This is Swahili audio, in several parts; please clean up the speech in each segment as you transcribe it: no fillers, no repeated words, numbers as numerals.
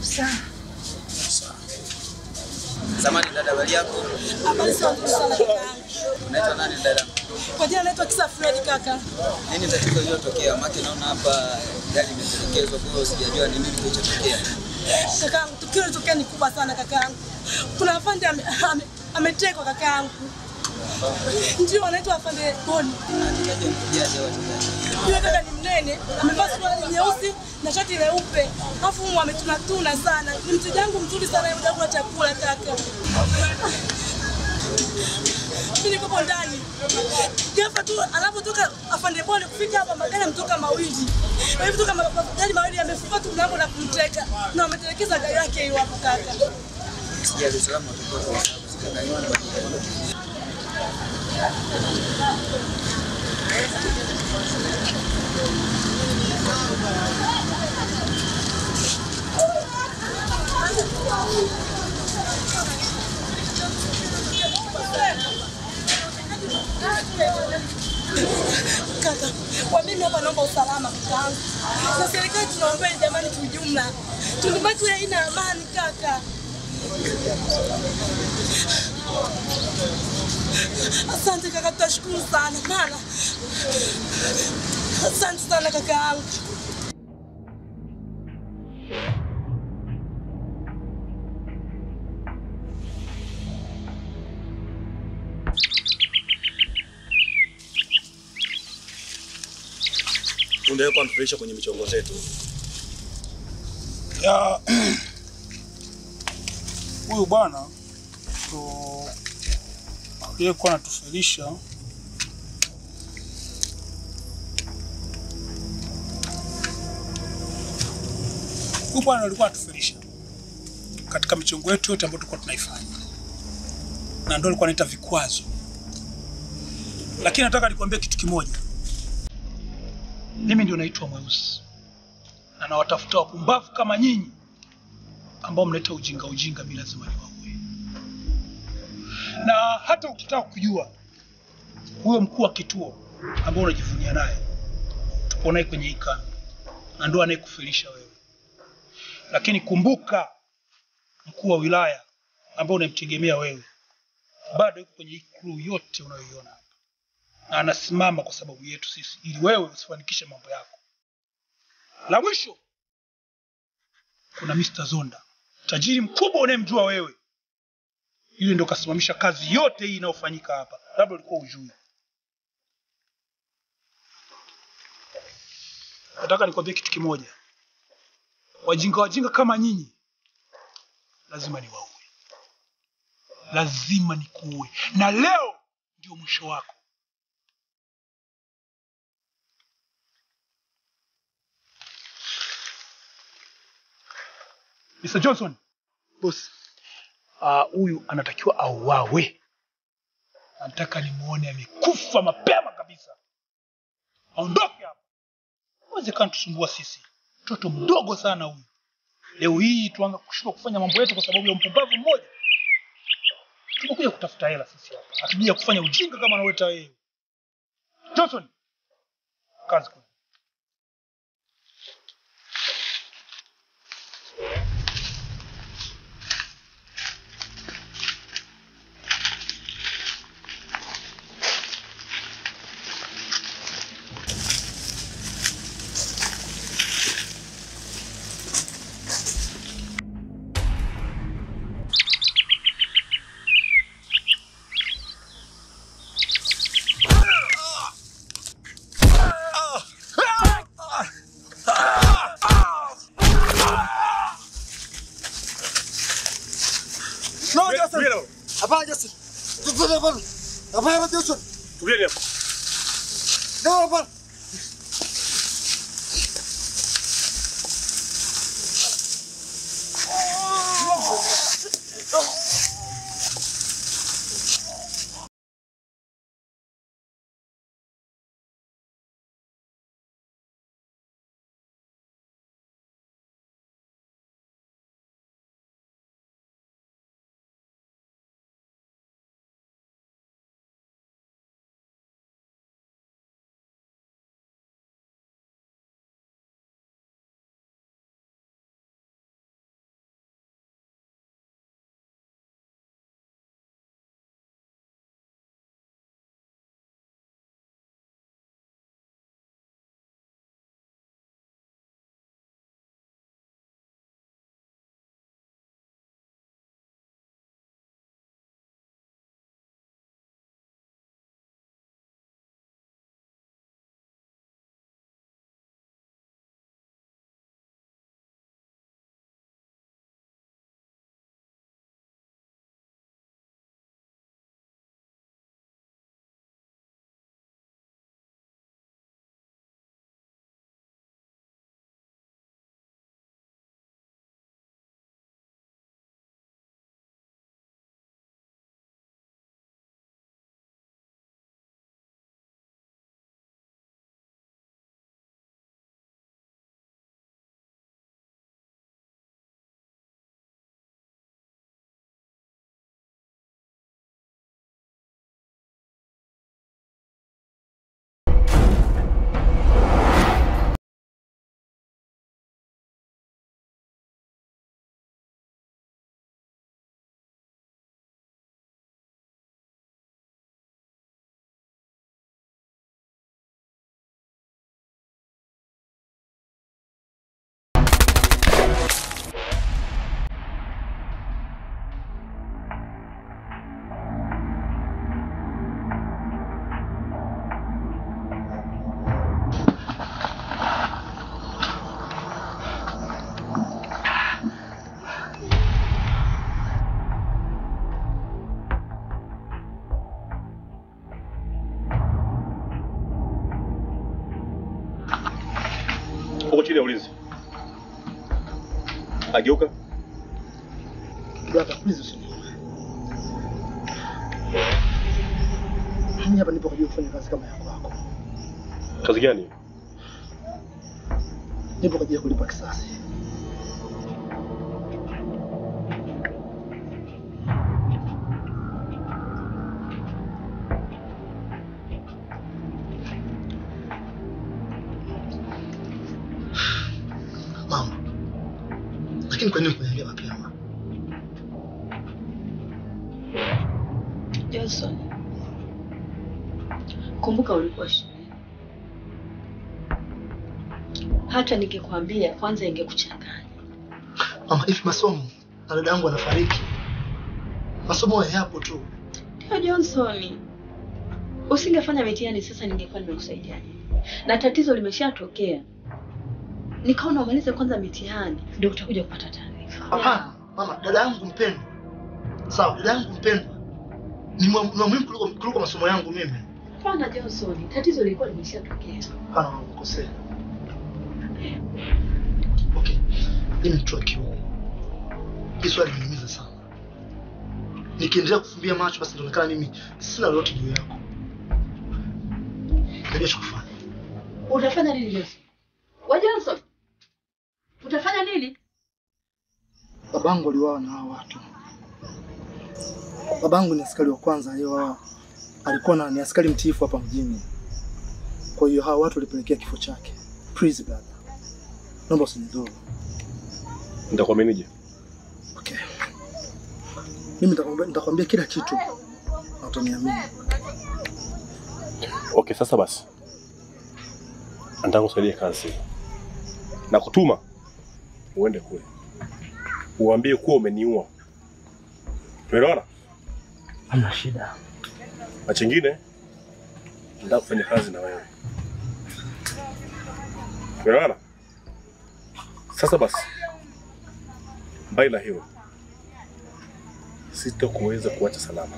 Sawa. Sawa. Samahani dada, habari yako? Habari sio nzuri sana kaka. Unaitwa nani dada? Kwa jina naitwa Kisa Fred kaka. Nini tatizo lililotokea? Maana naona hapa gari imetelekezwa, kwa hiyo sijajua ni nini kilichotokea. Kakaangu, tukio lilotokea ni kubwa sana kakaangu. Kuna afande ametekwa kakaangu. Ndio anaitwa afande Boni. Yule kaka ni mnene, amevaa suruali nyeusi na shati leupe. Alafu ametunatuna sana. Ni mteja wangu mzuri sana, yeye kula chakula kaka. Mimi niko ndani. Ghafla tu anapotoka afande Boni kufika hapa magari yametoka mawili. Kwa hivyo toka magari mawili yamefunga tu mlango na kumteka. Na ametelekeza gari yake hiyo hapo kaka. Sijali usalama utakuwa kwa Kaka, kwa mimi hapa naomba usalama kakaangu. Na serikali tunaomba jamani kiujumla. Tunduma haina amani kaka. Asante kaka, tutashukuru sana maana. Asante sana kakaangu. Ndio kwa mtulisha kwenye michongo zetu. Ya huyu bwana ndo aliyekuwa anatufilisha. Huyu bwana alikuwa anatufilisha katika michongo yetu yote ambayo tulikuwa tunaifanya. Na ndio alikuwa anaita vikwazo. Lakini nataka nikwambie kitu kimoja. Mimi ndio naitwa Mweusi. Na nawatafuta wapumbavu kama nyinyi ambao mnaleta ujinga ujinga, mimi lazima niwaue. Na hata ukitaka kujua huyo mkuu wa kituo ambao unajivunia naye, tupo naye kwenye hii kambi na ndio anayekufilisha wewe. Lakini kumbuka mkuu wa wilaya ambao unamtegemea wewe bado yuko kwenye hii crew yote unayoiona hapa. Na anasimama kwa sababu yetu sisi ili wewe usifanikishe mambo yako. La mwisho, kuna Mr. Zonda, tajiri mkubwa unayemjua wewe. Yule ndio kasimamisha kazi yote hii inayofanyika hapa. Labda ulikuwa hujui. Nataka nikwambie kitu kimoja. Wajinga wajinga kama nyinyi lazima niwaue. Lazima nikuue. Na leo ndio mwisho wako. Mr. Johnson, boss, huyu anatakiwa auawe. Nataka nimuone amekufa mapema kabisa. Aondoke hapa. Hawezi kantusumbua sisi. Mtoto mdogo sana huyu. Leo hii tuanza kushindwa kufanya mambo yetu kwa sababu ya mpumbavu mmoja. Tumekuja kutafuta hela sisi hapa. Hatuja kufanya ujinga kama analeta wewe. Johnson, kazi kwa. No, Ageuka. Brother, please usiniue. Mimi hapa nipo kwa ajili ya kufanya kazi kama yako yako. Kazi gani? Nipo kwa ajili ya kulipa kisasi. Mama, lakini kwa nini kuniambia mapema? Johnson, kumbuka ulikuwa shuleni. Hata ningekwambia kwanza ingekuchanganya. Mama, hivi masomo na dada yangu anafariki. Masomo yapo tu. Ndio Johnson. Usingefanya mitihani sasa ningekuwa nimekusaidia nini? Na tatizo limeshatokea. Nikaona umalize kwanza mitihani ndio utakuja kupata taarifa. Hapana, mama, dada yangu mpendwa. Sawa, dada yangu mpendwa. Ni muhimu kuliko masomo yangu mimi. Hapana Johnson, tatizo lilikuwa limeshatokea. Hapana, mama, ukosea. Okay, mimi mtu wa kiume. Hii swali linaniumiza sana. Nikiendelea kufumbia macho basi nitaonekana mimi sina lolote juu yako. Najua cha kufanya. Utafanya nini Johnson? Wa Johnson? Utafanya nini? Babangu aliuawa na hao watu. Babangu ni askari wa kwanza aliyeuawa. Alikuwa ni askari mtiifu hapa mjini. Kwa hiyo hao watu walipelekea kifo chake. Please brother. Naomba usinidhuru. Nitakuaminije? Okay. Mimi nitakwambia kila kitu na utaniamini. Okay, sasa basi. Nataka kusaidia kazi. Na kutuma uende kule. Uambie kuwa umeniua. Umeelewana? Hamna shida. Na chingine nataka kufanya kazi na wewe. Umeelewana? Sasa basi, mbali na hilo, sitakuweza kuacha salama.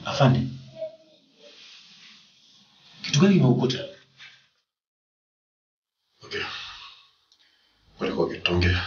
Afande, kitu gani kimekukuta? Okay. Walikuwa wakitongea.